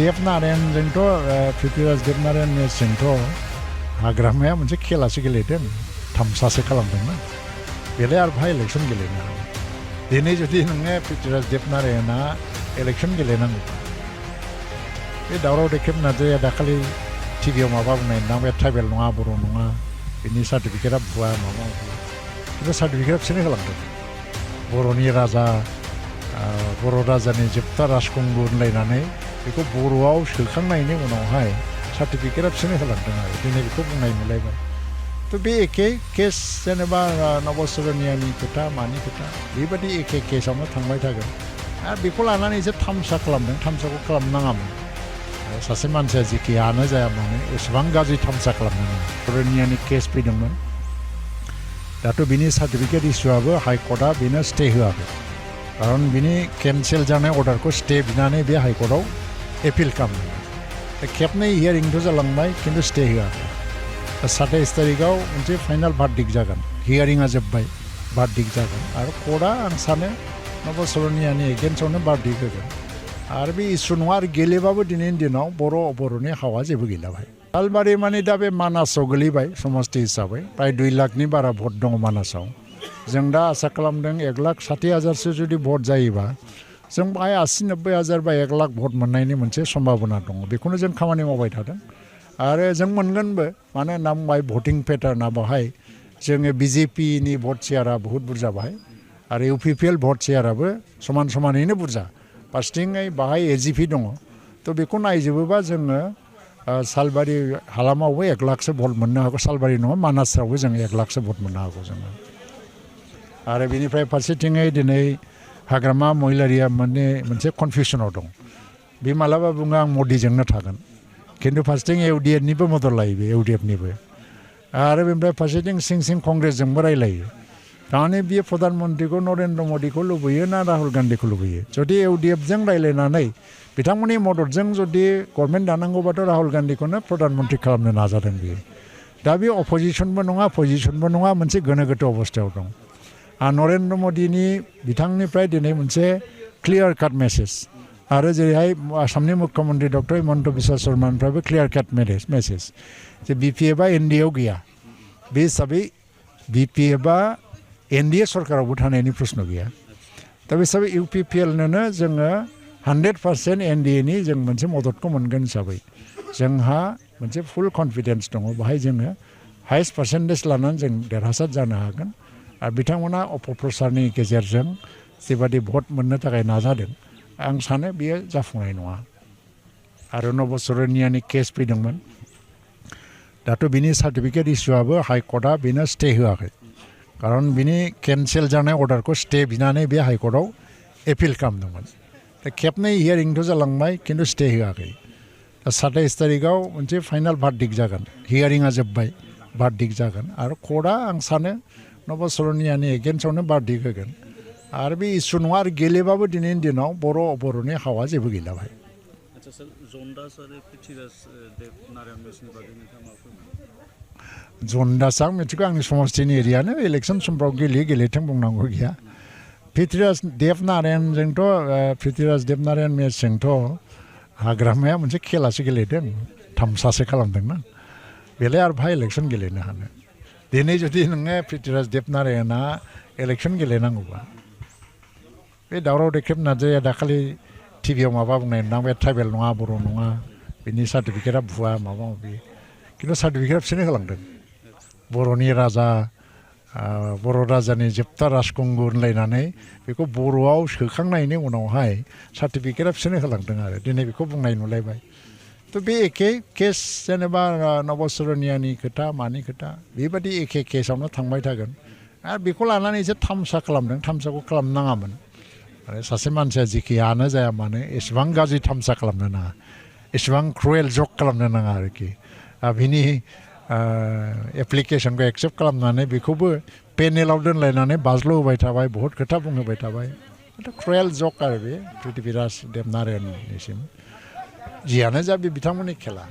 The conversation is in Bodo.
देबनारायणजोंथ' पृथ्वीराज देबनारायणजोंथ' हाग्रामाया मोनसे खेलासो गेलेदों थामसासो खालामदोंमोन बेलाय आरो बाहाय इलेक्सन गेलेनो हागोन दिनै जुदि नोङो पृथ्वीराज देबनारायणआ इलेक्सन गेलेनांगौ बे दावराव देख्रेब नार्जारिया दाखालि टिभिआव माबा बुंनाय ना बे ट्राइबेल नङा बर' नङा बिनि सार्टिफिकेटआ भुवा माबा खिन्थु सार्टिफिकेटआ बिसोरनो होलांदों बर'नि राजा बर' राजानि जोबथा राजखुंगुर होनलायनानै बेखौ बर'आव सोखांनायनि उनावहाय सार्टिफिकेटआ बिसोरनो होलांदों आरो दिनै बेखौ बुंनाय नुलायबाय तो बे एखे केस जेनेबा नबसरनियानि खोथा मानि खोथा बेबायदि एखे केसआवनो थांबाय थागोन आरो बेखौ लानानै एसे थामसा खालामदों थामसाखौ खालामनाङामोन सासे मानसिया जेखियानो जाया मानो एसेबां गाज्रि थामसा खालामनो नाङा बर'नियानि केस फैदोंमोन दाथ' बिनि सार्टिफिकेट इसुआबो हाइकर्टआ बेनो स्टे होआखै खारन बिनि केन्सेल जानाय अर्डारखौ स्टे बिनानै बे हाइकर्टआव एपिल खालामदों खेबनै हियारिंथ' जालांबाय खिन्थु स्टे होआखै 27 तारिखआव मोनसे फाइनाल भार्डिक्ट जागोन हियारिंआ जोब्बाय भार्डिक्ट जागोन आरो कर्टआ आं सानो नबसरनियानि एगेन्स्टआवनो भार्डिक्ट होगोन आरो बे इसु नङा आरो गेलेबाबो दिनैनि दिनाव बर'नि हावा जेबो गैला भाई सालबारि माने दा बे मानासाव गोलैबाय समस्ति हिसाबै प्राय 2 लाखनि बारा भट दङ मानासाव जों दा आसा खालामदों 1,60,000 जुदि भट जायोबा जों बाहाय 80-90 हाजार बा 1 लाख भट मोननायनि मोनसे सम्भाबना दङ बेखौनो जों खामानि मावबाय थादों आरो जों मोनगोनबो मानो होनना बुंबाय भटिं पेटार्नआ बाहाय जोङो बिजेपिनि भट शेयारा बहुत बुरजा बाहाय आरो इउपिपिएल भट शेयाराबो समान समानैनो बुरजा फार्स्टिङै बाहाय एजिपि दङ तो बेखौ नायजोबोबा जोङो सालबारि हालामावबो 1 लाखसो भट मोननो हागौ सालबारि नङा मानासावबो जों 1 लाखसो भट मोननो हागौ जोङो आरो बेनिफ्राय फारसेथिङै दिनै हाग्रामा महिलारिया माने मोनसे कनफिउसनाव दं बे मालाबा बुङो आं मदिजोंनो थागोन खिन्थु फार्स्टिं इउडिएफनिबो मदद लायो बे इउडिएफनिबो आरो बेनिफ्राय फारसेथिं सिं कंग्रेसजोंबो रायलायो थारमाने बियो प्रधान मन्त्रीखौ नरेन्द्र मदिखौ लुबैयो ना राहुल गान्धीखौ लुबैयो जुदि इउडिएफजों रायलायनानै बिथांमोननि मददजों जुदि गभर्नमेन्ट दानांगौबाथ' राहुल गान्धीखौनो प्रधान मन्त्री खालामनो नाजादों बियो दा बे अपोजिसनबो नङा पजिसनबो नङा मोनसे गोनो गोथो अबस्थायाव दं नरेन्द्र मदिनि बिथांनिफ्राय दिनै मोनसे क्लियार काट मेसेज आरो जेरैहाय आसामनि मुख्यमन्त्री डक्टर हिमन्त बिश्व शर्मानिफ्रायबो क्लियार काट मेसेज जे बिपिएफआ एनडिएआव गैया बे हिसाबै बिपिएफआ एनडिए सरकारावबो थानायनि प्रश्न गैया दा बे हिसाबै इउपिपिएलनोनो जोङो 100% एनडिएनि जों मोनसे मददखौ मोनगोन हिसाबै जोंहा मोनसे फुल कनफिडेन्स दङ बाहाय जोङो हाइस्ट पार्सेन्टेज लानानै जों देरहासार जानो हागोन आरो बिथांमोना अपप्रचारनि गेजेरजों जेबादि भट मोननो थाखाय नाजादों आं सानो बियो जाफुंनाय नङा आरो नबसरनियानि केस फैदोंमोन दाथ' बिनि सार्टिफिकेट इसुआबो हाइकर्टआ बेनो स्टे होआखै खारन बिनि केन्सेल जानाय अर्डारखौ स्टे बिनानै बे हाइकर्टआव एपिल खालामदोंमोन दा खेबनै हियारिंथ' जालांबाय खिन्थु स्टे होआखै दा 27 तारिखआव मोनसे फाइनाल भार्डिक्ट जागोन हियारिंआ जोब्बाय भार्डिक्ट जागोन आरो कर्टआ आं सानो नबसरनियानि एगेन्स्टआवनो भार्डिक्ट होगोन आरो बे इसु नङा आरो गेलेबाबो दिनैनि दिनाव बर'नि हावा जेबो गैला भाई जनदासआ मिथिगौ आंनि समस्तिनि एरियानो इलेक्सन समफ्राव गेलेथों बुंनांगौ गैया पृथ्वीराज देबनारायण मेचजोंथ' हाग्रामाया मोनसे खेलासो गेलेदों थामसासो खालामदोंमोन बेलाय आरो बाहाय इलेक्सन गेलेनो हानो दिनै जुदि नोङो पृथ्वीराज देबनारायणआ इलेक्सन गेलेनांगौबा बे दावराव देख्रेब नार्जारिया दाखालि टिभिआव माबा बुंनाय ना बे ट्राइबेल नङा बर' नङा बिनि सार्टिफिकेटआ भुवा माबा माबि खिन्थु सार्टिफिकेटआ बिसोरनो होलांदों बर'नि राजा बर' राजानि जोबथा राजखुंगुर होनलायनानै बेखौ बर'आव सोखांनायनि उनावहाय सार्टिफिकेटआ बिसोरनो होलांदों आरो दिनै बेखौ बुंनाय नुलायबाय तो बे एखे केस जेनेबा नबसरनियानि खोथा मानि खोथा बेबायदि एखे केसआवनो थांबाय थागोन आरो बेखौ लानानै एसे थामसा खालामदों थामसाखौ खालामनाङामोन आरो सासे मानसिया जेखियानो जाया मानो एसेबां गाज्रि थामसा खालामनो नाङा एसेबां क्रुएल जक खालामनो नाङा आरोखि बिनि एप्लिकेशनखौ एक्सेप्ट खालामनानै बेखौबो पेनेलाव दोनलायनानै बाज्ल' होबाय थाबाय बहुत खोथा बुंहोबाय थाबाय क्रुएल जक आरो बे पृथ्वीराज देबनारायणनिसिम जियानो जा बे बिथांमोननि खेला